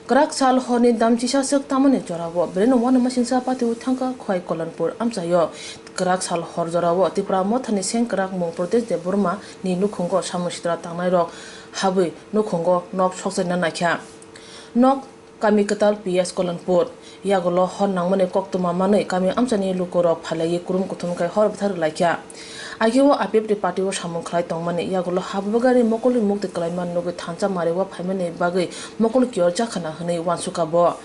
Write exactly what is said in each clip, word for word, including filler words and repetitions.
Kwrak sal horni damchisa swk tamani jorao belai no uanama singsa patio thangkha Khwai Kolonpur amchaio. Kwrak sal hor jorao Tipra Mothani sengkwrak mung Pradesh Debbarma ni nukhungo samung sitra tangnairok habwi nukhungo nok sokchaina naikha. Nok kami kwtal P S Kolonpur. Yagulo hor nangmani koktwma manwi kami amchaini lukurok phailaiwi kurum kuthum khai hor bwthar rwlaikha. Agio I P F T party o samung khlai tongmani yagulo habubagari mokolni mukti kwlaima nugwi thansa mario phaimani bagwi mokol kiyor jakhana hwnwi uansukha bo.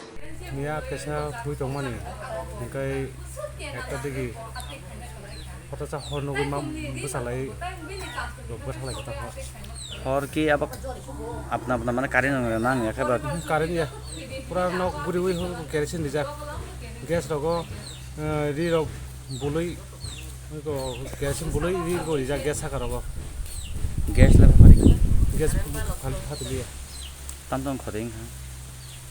Miya kaisa thwi tongmani, hwnkhe ekta digi kotosa hor nugwi ma bwchalai rok bwthalai khe tongkha. Hor ki abo apna apna mane current nang ya khe ba? Hmm, current ya. Pura nok guriwi hor kerosene rijak. Gas rogo, eh, ri rok bului, ko kerosene bului ri rok rijak gas saka rogo. Gas le bhari. Gas phal phatiliya. Tam tong khode wngkha.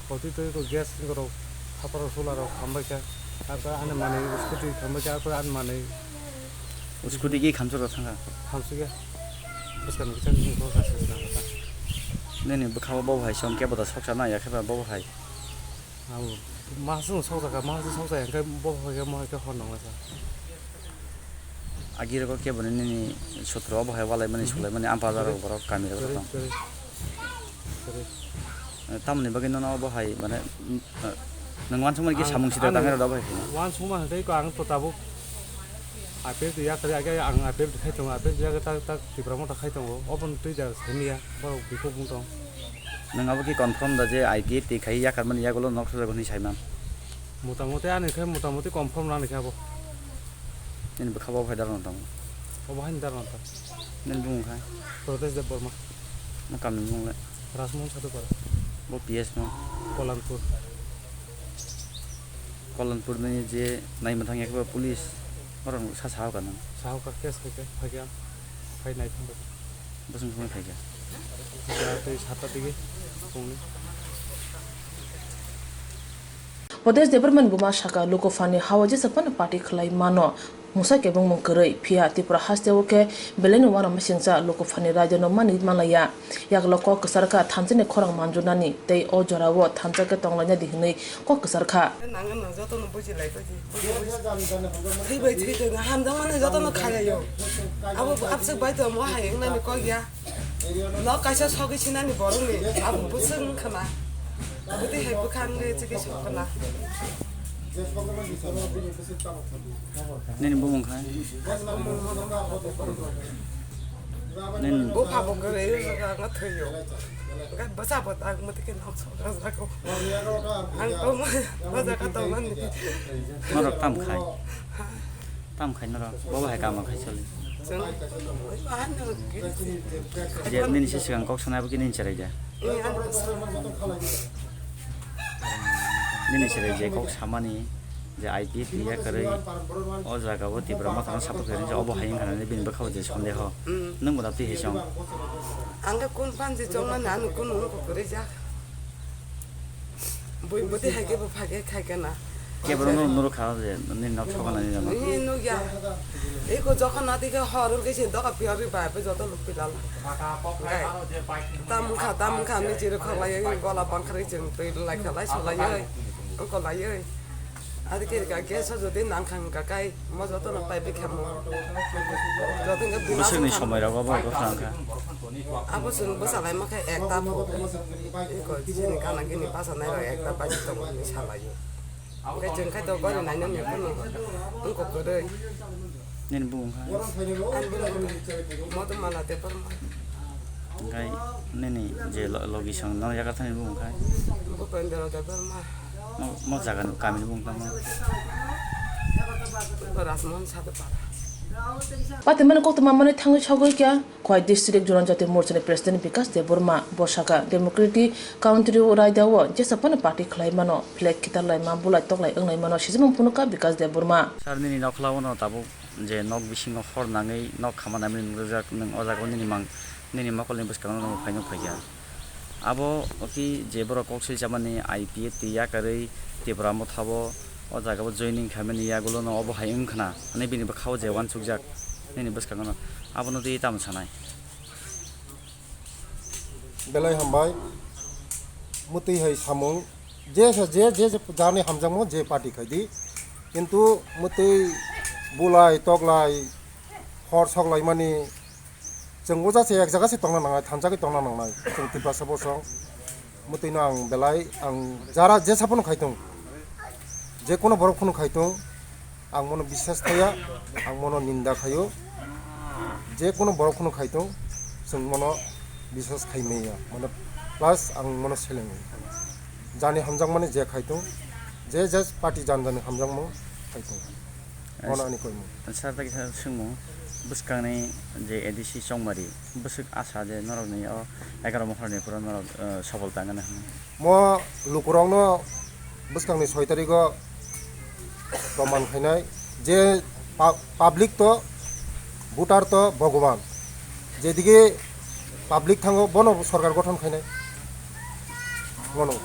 Khoti twi ko gas ni rok haparo solar rok khambai kha. Arpore ani manwi scooty khambai kha, arpore ani manwi. Scooty ki khamchuk rok thangkha? Khamsukya. Bwskang ni kisa ni ko kha sesna kha. Nini bwkha bo bo hai song kebo da soksa na ya khe ba bo hai. Abo. Masung soksa kha, masung soksa ya khe bo hai khe mo hai khe hor nang kha. Agi rogo kebo nini sotro obo hai walai mani, hmm, sulai mani ampa jaro, hmm, borok kami rogo. Kwrwi, tong. Kwrwi. Kwrwi. Eh, tamoni bagwi nono obo hai mane, mm, eh, nwng uansukmani khe ang, samung sida ang tangwi rwda obo hai khe. Uansukma hwnkhe ko ang to tabuk I P F T ya kwrwi, age ang I P F T khai tongo, I P F T ya tak tak Tipra Motha khai tongo, obo twi da saimanya borok bikuk wng tong. Nwng abo khe confirm da je I P F T khai yakarmani yagulo nok sajak hwnwi saiman? Motamoti ani khe motamoti confirm nani khe abo. Nini bwkha bo phai darwno tamo? Obo haini darwno tamo. Nini bumung khai? Pradesh Debbarma. Mo kami bumung le? Rajmohan Sadhupara. Bo P S no? Kolanpur. Kolanpur ni je naima thangya khe police borok sa sao kano? Sao ka case khai khe phai khe ang phai nai thang bai. Bosong bosong khai khe? Ja tei sata digi phungni. Pradesh Debbarmani buma saka, Lukuphani hao jesa phano party khlai mano, mungsa kebengmung kwrwi, phiya Tripura hasteo khe belaino uanama singcha Lukuphani raidano manwi manlaiya. Yagulo kok kwchar kha thansani khorang manjunani, tei o jorao thansa khe tonglaina di hwnwi kok kwchar kha. Nang no jotono buji lai, buji, buji, buji. Thwi bai thwi thwi hamjakmani jotono khailaiyo. Abo abswk bai tongo hai wngnani kok ya. Nok kaisa sogwi sinani borokni abo bwswk wngkha na. Bwtwi hai bwkha wngwi chikisa wngkha na. Nini bumung khai? Nini bupha bo kwrwi wngkha, wngkha thwiyo. Wngkha bwsa bo tak mwtwi khe nok sokra jago. Ang tongma o jaga tongmani. Norok tam khai? Tam khai norok? Bo bahai kama khai choli. Je nini se swkang kok sanai bo khe nini cherai da. Nini cherai je kok samani je I P F T ya kwrwi o jaga o Tipra Mothano support khairokhe obo hai wngkha nani bini bwkha o je sondeho. Nwng bo da twi hai chong. Ang khe kun panji chongmani ano kun wngkha kwrwi jak. Bui budi hai khe bo phai khe khai khe na. Kebro no nuru kha je nini nok thok na ni jama. Ni nugya. Eko jokhon nati khe hor ul khe sin doka pior ri bai pe joto luk pilal. Tam kha tam kha ni jiri khok lai gola bang khari jeng twi lai kha lai so lai oi. Ko lai oi. Adi khe ka gas jodi nang khang ka kai. Mo joto no pai bikha mo. Joto no bima bwswk ni somoi rogo bo wngkha wngkha. Abo chwng bwsa lai ma khe ekta pho. Eko chini gana gini basa nai rok ekta bai tongo hinwi sa lai o. Hwnkhe chwng khai to gori nai nani phano wngkha kwrwi. Nini bumung kha? Ani bumung kha Modumala Debbarma. Hwnkhe nini je lo-, logi song no yakarthani bumung kha? Bupendra Debbarma. Mo, mo jaga ni kami ni bumung tamo? Rajmohan Sadhupara. Patimani koktwma manwi thangwi sogwi kya Khwai District Jonojati Morcha ni President Bikas Debbarma bo sakha Democratic Country o raida o jesa phano party khlai mano, flag khitar lai ma, bulai tok lai wngnai mano, sijimung phunukha Bikas Debbarma. Sir nini nokhla o no tabuk je nok bisingo hor nangwi nok khama nangmani nukjak, nwng o jaga o nini mang, nini mokol ni bwskango no phai nuk phaikha. Abo ki je borok kok sui chamani I P F T yakarwi Tipra Motha bo o jaga o joining khaimani yagulo no obo hai wngkhana hwnwi bini bwkha o je uansukjak nini bwskango no, abono twi tamo sanai? Belai hambai. mwtwi hai samung, je sa-, je, je, je jani hamjakmung je party khai di, kintu mwtwi bulai, toklai, hor soklaimani chwng o jaga se ek jaga se tongna nangnai, thansa khe tongna nangnai, chwng Tiprasa bosong. Mwtwino ang belai, ang jara jesa phano khai tong, je kono borok phano khai tong, ang mono biswas khaiya, ang mono ninda khaio, je kono borok phano khai tong, chwng mono biswas khai maya, mane plus ang mono seleng jani hamjakmani je khai tong, je je party jan jani hamjakmung khai tong, mono ani koimung. Sir, tei kisa swngmung, bwskangni je A D C Chongmari, bwswk asa je norokni o egaroh mohorni phuru norok, eh, sobolta wngna hwnwi? Mo lukurokno bwskangni soi tarigo proman khainai je pa-, public to, voter to Bhagwan, jedige public thango bono sorkar gothon khainai, bono